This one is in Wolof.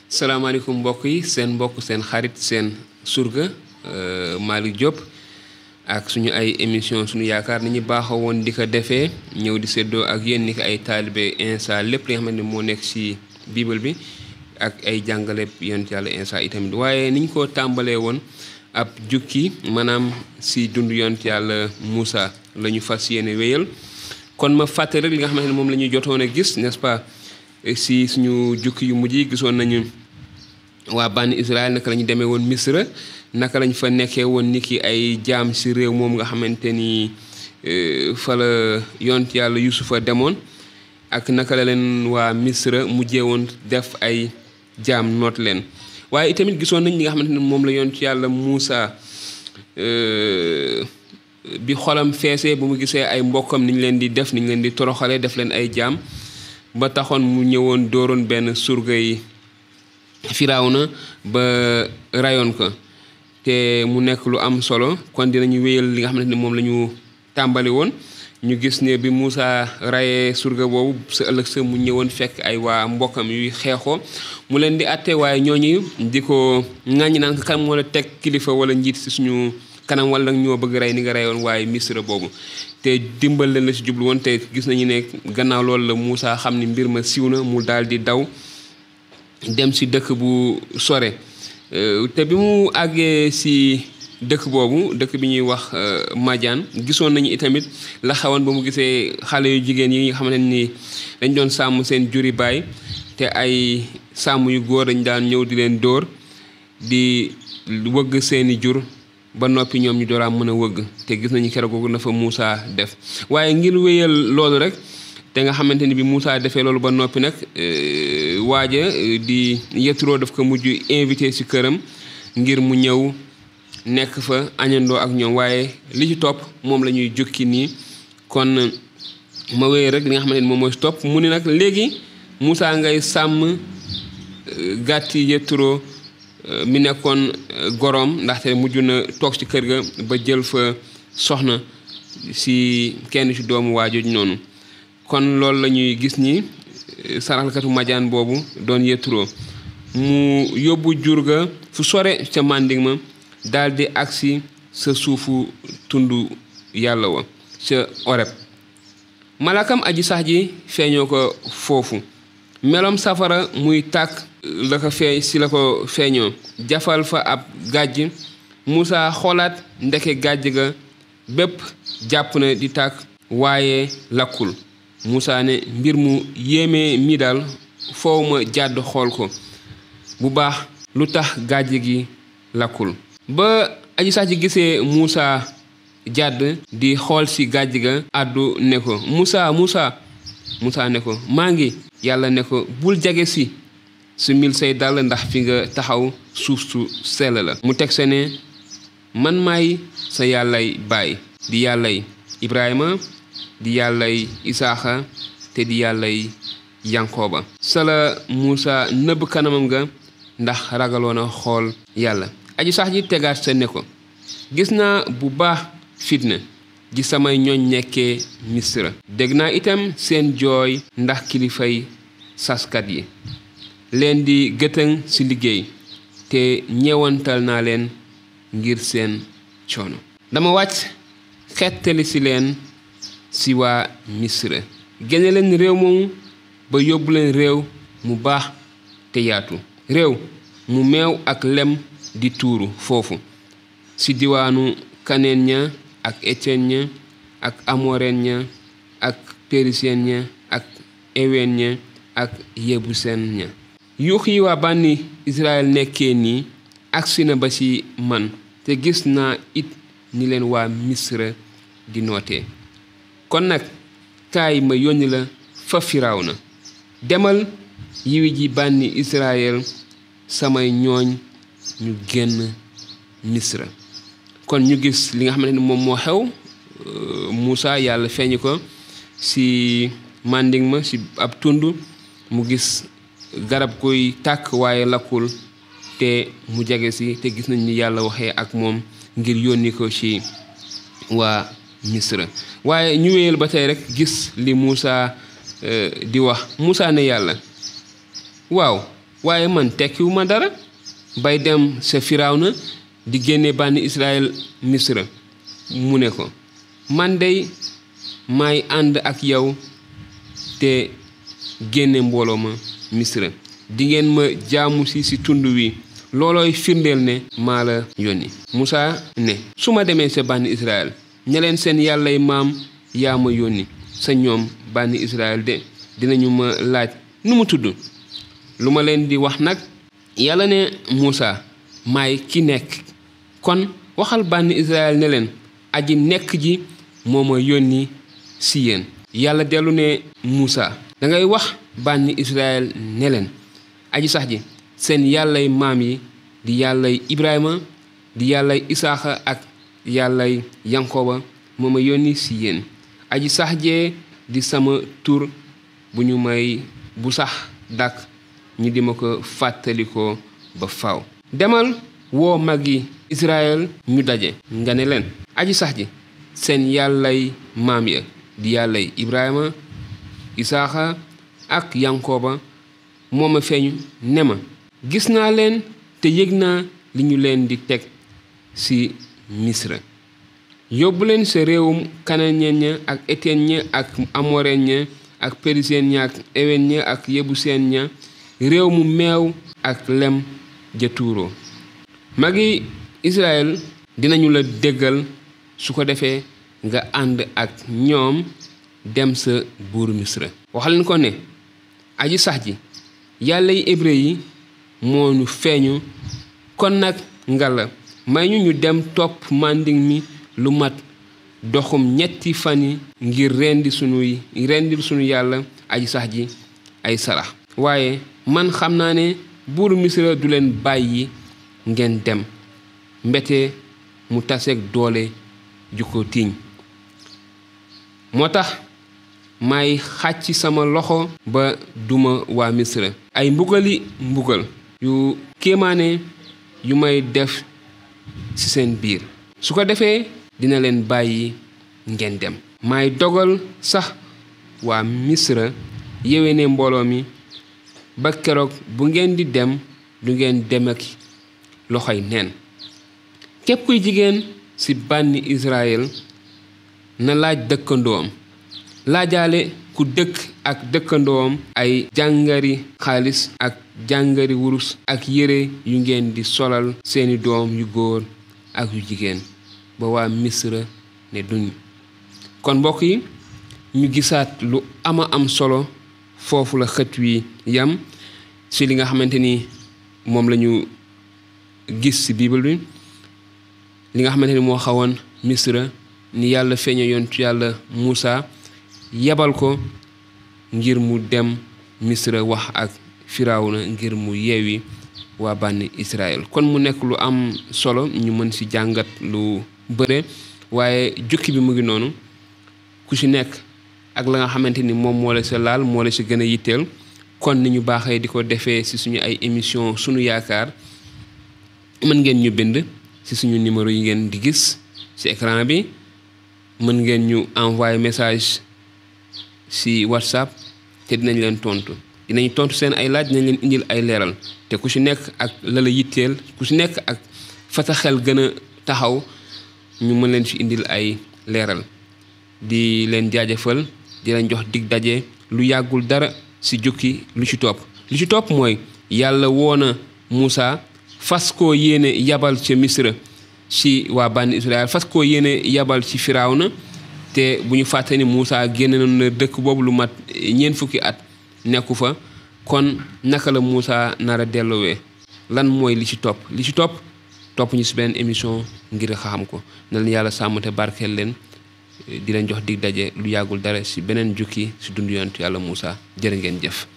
salaamaaleykum mbokk yi seen mbokk seen xarit seen surga Malick Diop ak suñu ay émission suñu yaakaar ni ñu baaxoo woon di ko defee ñëw di séddoo ak yéen ni ko ay taalibe Insa lépp li nga xamante ne moo nekk ci bible bi ak ay jàngale yonent Yàlla Insa itamit waaye niñ ko tàmbalee woon ab jukki maanaam ci dund yonent Yàlla Musaa la ñu fas yéene wéyal kon ma fàtte rek li nga xamante ne moom la ñuy jotoon a gis n'est-ce pas si suñu jukki yu mujj yi gisoon nañu waa bànni Israël naka la ñu demee woon Misra naka lañ fa nekkee woon ni ki ay jaam si réew moom nga xamante ni fa la yonent Yàlla Yusufa demoon ak naka la leen waa Misra mujjee woon def ay jaam noot leen waaye itamit gisoon nañ li nga xamante ne moom la yonent Yàlla Musaa bi xolam feesee bu mu gisee ay mbokkam niñ leen di def niñ leen di toroxalee def leen ay jaam ba taxoon mu ñëwoon dooroon benn surga yi Firawna ba rayoon ko te mu nekk lu am solo kon dinañu wéyal li nga xamante ne moom la ñu tàmbali woon ñu gis ne bi Musaa rayee surga boobu sa ëllëg sa mu ñëwoon fekk ay waa mbokkam yuy xeexoo mu leen di àtte waaye ñooñu di ko ŋàññi naan kan moo la teg kilifa wala njiit si suñu kanam wala ñoo bëgg rey ni nga reyoon waaye Misra boobu te dimbal leen la si jublu woon te gis nañu ne gannaaw loolu la Musaa xam ni mbir ma siiw na mu daal di daw dem si dëkk bu sore te bi mu àggee si dëkk boobu dëkk bi ñuy wax Majan gisoon nañu itamit la xewoon ba mu gisee xale yu jigéen yi nga xamante ni dañ doon sàmm seen juri baay te ay sàmm yu góor dañ daan ñëw di leen dóor di wëgg seeni jur ba noppi ñoom ñu dooraa mën a wëgg te gis nañu keroog googu na fa Musaa def waaye ngir wéyal loolu rek te nga xamante ni bi Musaa defee loolu ba noppi nag waaja di Yettro daf ko mujj invité ci këram ngir mu ñëw nekk fa añandoo ak ñoom waaye li ci topp moom la ñuy jukki nii kon ma wéy rek li nga xamante ni moom mooy topp mu ni nag léegi Musaa ngay sàmm gàtti Yettro mi nekkoon goroom ndaxte mujj na toog ci kër ga ba jël fa soxna si kenn ci doomu waajooju noonu kon loolu la ñuy gis ni sarxalkatu Majan boobu doon Yettro mu yóbbu jur ga fu sore ca màndiŋ ma daldi agsi sa suufu tundu Yàlla wa ca Oreb malakam Aji Sax ji feeñoo ko foofu melom safara muy tàkk la ko feeñoo jafal fa ab gajj Musaa xoolaat ndeke gajj ga bépp jàpp na di tàkk waaye lakkul Musaa ne mbir mu yéeme mi daal foow ma jàdd xool ko bu baax lu tax gajj gi lakkul ba Aji Sax ji gisee Musaa jàdd di xool ci gajj ga àddu ne ko Musaa ne ko maa ngi Yàlla ne ko bul jege si su mil say dàll ndax fi nga taxaw suuf su sell la mu teg sa ne man maay sa Yàllay baay di Yàllay Ibraayma di Yàllay Isaaxa te di Yàllay Yankooba sala Musaa nëbb kanamam nga ndax ragaloon a xool Yàlla Aji Sax ji tegaat sa ne ko gis naa bu baax fitna ji samay ñooñ nekkee Misra dégg naa itam seen jooy ndax kilifay saskat yi leen di gëtëng ci liggéey te ñeewantal naa leen ngir seen coono dama wàcc xettali ci leen ci waa Misra génne leen réew moomu ba yóbbu leen réew mu baax te yaatu réew mu meew ak lem di tuuru foofu ci diwaanu Kaneen ña ak Étienne ña ak Amoreen ña ak Périsien ña ak Eween ña ak Yebuseen ña yuux yi waa bànni Israël nekkee nii agsi na ba ci man te gis naa it ni leen waa Misra di nootee kon nag kaay ma yónni la fa Firawna demal yiwi ji bànni Israël samay ñooñ ñu génn Misra kon ñu gis li nga xamante ni moom moo xew Musaa Yàlla feeñu ko ci màndiŋ ma ci ab tund mu gis garab koy tàkk waaye lakkul te mu jege si te gis nañ ni Yàlla waxee ak moom ngir yónni ko ci waa Misra waaye ñu wéyal ba tey rek gis li Musaa di wax Musaa ne Yàlla waaw waaye man tekkiwuma dara bay dem sa Firawna di génne bànni Israël Misra. mu ne ko man dey maay ànd ak yow te génne mbooloo ma Misra di ngeen ma jaamu si tund wi loolooy firndeel ne maa la yónni. Musaa ne su ma demee sa bànni Israël ña leen seen yàllay maam yaa ma yónni sa ñoom bànni Israël de dinañu ma laaj nu mu tudd lu ma leen di wax nag. Yàlla ne Musaa maay ki nekk kon waxal bànni Israël ne leen aji nekk ji moo ma yónni si yéen. Yàlla dellu ne Musaa dangay wax bànni Israël ne leen aji sax ji seen yàllay maam yi di yàllay Ibraayma di yàllay Isaaxa ak yàllay Yankoba moo ma yónni si yéen. aji sax jee di sama tur bu sax dàkk ñu di ma ko fàttalikoo ba faaw. demal woo magi Israël ñu daje nga ne leen aji sax ji seen yàllay maam ya di yàllay Ibraayma Isaaxa ak Yankoba moo ma feeñu ne ma gis naa leen te yëg naa li ñu leen di teg ci Misra. yóbbu leen sa réewum kananeen ña ak eteen ña ak amoreen ña ak periseen ña ak ewen ña ak yebuseen ña réew mu meew ak lem ja tuuroo. magi Israël dinañu la déggal su ko defee nga ànd ak ñoom dem sa buuru Misra. waxaleen ko ne aji sax ji yàllay hébreu yi moo ñu feeñu kon nag ngalla may ñu dem topp màndiŋ mi lu mat doxum ñetti fani ngir rendil sunu yàlla aji sax ji ay sarax. waaye man xam naa ne buuru Misra du leen bàyyi ngeen dem mbete mu taseeg doole ju ko tiiñ. moo tax may xàcc sama loxo ba duma waa Misra ay mbugal yu kéemaane yu may def ci seen biir. su ko defee dina leen bàyyi ngeen dem. may dogal sax waa Misra yéwéne mbooloo mi ba keroog bu ngeen di dem du ngeen dem ak loxoy neen. képp kuy jigéen ci bànni Israël na laaj dëkkandoom laajaale ku dëkk ak dëkkandoom ay jàngari xaalis ak jàngari wurus ak yére yu ngeen di solal seeni doom yu góor ak yu jigéen ba waa Misra ne duñ. kon mbokk yi ñu gisaat lu am solo foofu la xët wi yam ci li nga xamante ni moom lañu gis ci Bible bi li nga xamante ni moo xawoon Misra ni yàlla feeñoo yontu yàlla Musaa yebal ko ngir mu dem Misra wax ak Firawna ngir mu yeewi waa bànni Israël. kon mu nekk lu am solo ñu mën ci jàngat lu bëre waaye jukki bi mu ngi noonu ku ci nekk ak la nga xamante ni moom moo la sa laal moo la ci gën a yitteel. kon ni ñu baaxee di ko defee ci suñu ay émission sunu yaakaar mën ngeen ñu bind ci suñu numéro yi ngeen di gis ci écran bi. mën ngeen ñu envoyer message ci WhatsApp te dinañ leen tontu seen ay laaj dinañ leen indil ay leeral te ku ci nekk ak la la yitteel ku ci nekk ak fa sa xel gën a taxaw ñu mën leen ci indil ay leeral. di leen jaajëfal di leen jox dig daje lu yàggul dara ci jukki lu ci topp mooy yàlla woona Musaa fas koo yéene yabal ca Misra ci waa bànni Israël fas koo yéene yabal ci Firawna te bu ñu fàtte ni Musaa génn na dëkk boobu lu mat 4 fukki at nekku fa. kon naka la Musaa nar a delluwee lan mooy li ci topp ñu ci benn émission ngir xam ko. na leen yàlla sàmm te barkeel leen di leen jox dig daje lu yàggul dara ci beneen jukki ci dundu yonent yàlla Musaa jërë ngeen jëf.